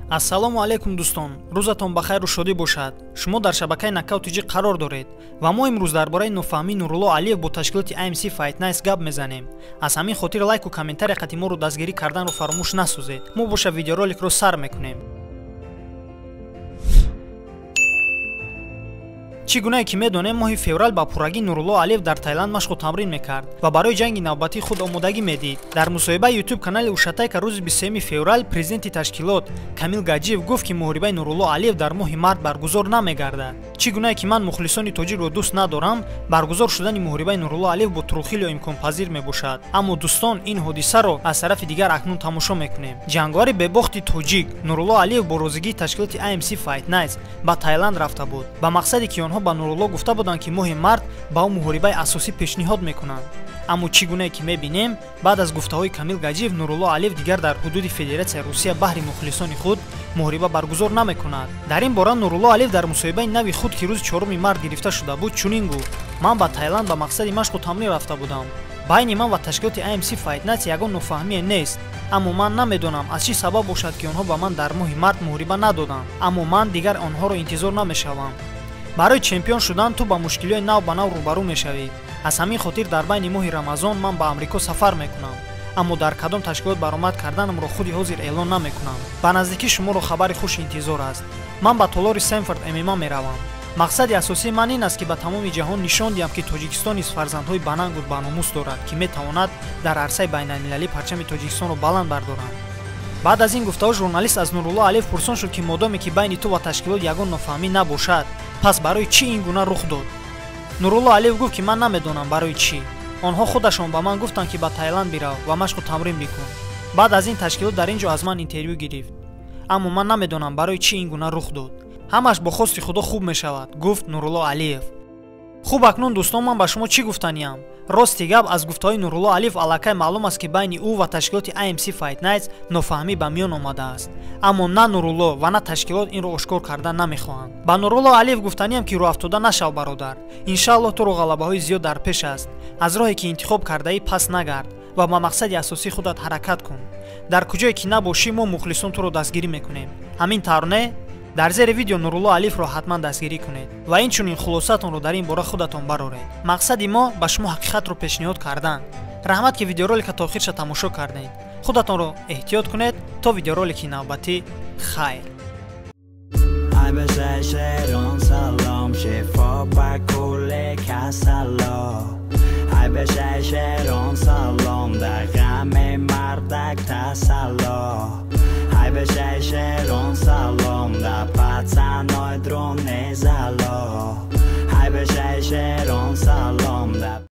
Ассалому алайкум дӯстон, рӯзатон ба хайру шодӣ бошад. Шумо дар шабакаи Нокаут ТЖ қарор доред ва мо имрӯз дар бораи нофаҳмии Нурулло Алиев бо ташкилоти AMC Fight Nights гап мезанем. Аз ҳамин хотир лайку комментария қати моро дастгирӣ карданро фаромӯш насозед. Мо боша видеороликро сар мекунем. Чӣ гунае ки медонем, моҳи феврал ба пуррагӣ Нурулло Алиев дар Таиланд машқу тамрин мекард ва барои ҷанги навбатии худ омодагӣ медид. Дар мусоҳибаи ютуб канали Ушатайка рӯзи 23 феврал президенти ташкилот Камил Гаҷиев гуфт, ки муҳорибаи Нурулло Алиев дар моҳи март баргузор намегардад. Чӣ гунае ки ман мухлисони тоҷикро дӯст надорам, баргузор шудани муҳорибаи Нурулло Алиев бо Трухилио имконпазир мебошад. Аммо дӯстон, ин ҳодисаро аз тарафи дигар акнун тамошо мекунем. Ҷанговари бебохти тоҷик Нурулло Алиев бо розигии ташкилоти AMC Fight Nights ба Таиланд рафта буд, ба мақсаде ки онҳо ба Нурулло гуфта буданд, ки моҳи март ба ӯ муҳорибаи асосӣ пешниҳод мекунанд. Аммо чӣ гунае ки мебинем, баъд аз гуфтаҳои Камил Гаҷиев Нурулло Алиев дигар дар ҳудуди Федератсияи Русия баҳри мухлисони худ муҳориба баргузор намекунад. Дар ин бора Нурулло Алиев дар мусоҳибаи нави худ, ки рӯзи 4 март гирифта шуда буд, чунин гуфт: ман ба Таиланд ба мақсади машқу тамрин рафта будам. Байни ман ва ташкилоти AMC Fight Nights ягон нофаҳмие нест, аммо ман намедонам аз чӣ сабаб бошад, ки онҳо ба ман дар моҳи март муҳориба надоданд. Аммо ман дигар онҳоро интизор намешавам. Барои чемпион шудан ту ба мушкилиҳои нав ба нав рӯбарӯ мешавӣ. Аз ҳамин хотир дар байни моҳи Рамазон ман ба Амрико сафар мекунам, аммо дар кадом ташкилот баромад карданамро худи ҳозир эълон намекунам. Ба наздикӣ шуморо хабари хуш интизор аст. Ман ба толори Сенфорд ММА меравам. Мақсади асосии ман ин аст, ки ба тамоми ҷаҳон нишон диҳам, ки Тоҷикистон низ фарзандҳои банангу баномус дорад, ки метавонад дар арсаи байналмилалӣ парчами Тоҷикистонро баланд бардоранд. Баъд аз ин гуфтаҳо журналист аз Нурулло Алиев пурсон шуд, ки модоме ки байни ту ва ташкилот ягон нофаҳмӣ набошад, пас барои чӣ ин гуна рух дод? Нурулло Алиев гуфт, ки ман намедонам барои чӣ. Онҳо худашон ба ман гуфтанд, ки ба Таиланд бирав ва машқу тамрин бикун. Баъд аз ин ташкилот дар ин ҷо аз ман интервю гирифт, аммо ман намедонам барои чӣ ин гуна рух дод. Ҳамаш бо хости Худо хуб мешавад, гуфт Нурулло Алиев. Хуб, акнун дӯстон, ман ба шумо чӣ гуфтаниям? Рости гап, аз гуфтаҳои Нурулло Алиев аллакай маълум аст, ки байни ӯ ва ташкилоти AMC Fight Nights нофаҳмӣ ба миён омадааст. Аммо на Нурулло ва на ташкилот инро ошкор карда намехоҳанд. Ба Нурулло Алиев гуфтаниям, ки рӯафтода нашав, бародар. Иншааллоҳ туро ғалабаҳои зиёд дар пеш аст. Аз роҳе ки интихоб кардаӣ пас нагард ва ба мақсади асосии худат ҳаракат кун. Дар куҷое ки набошӣ, мо мухлисон туро дастгирӣ мекунем. Ҳамин тавр не? Дар зери видео Нурулло Алиевро ҳатман дастгирӣ кунед ва инчунин хулосатонро дар ин бора худатон бароред. Мақсади мо ба шумо ҳақиқатро пешниҳод кардан. Раҳмат, ки видеоролика то охирша тамошо кардед. Худатонро эҳтиёт кунед то видеоролики навбатӣ. Хайр. Салом, да пацаной дрон не зало. Ай бешай шерон салом, да.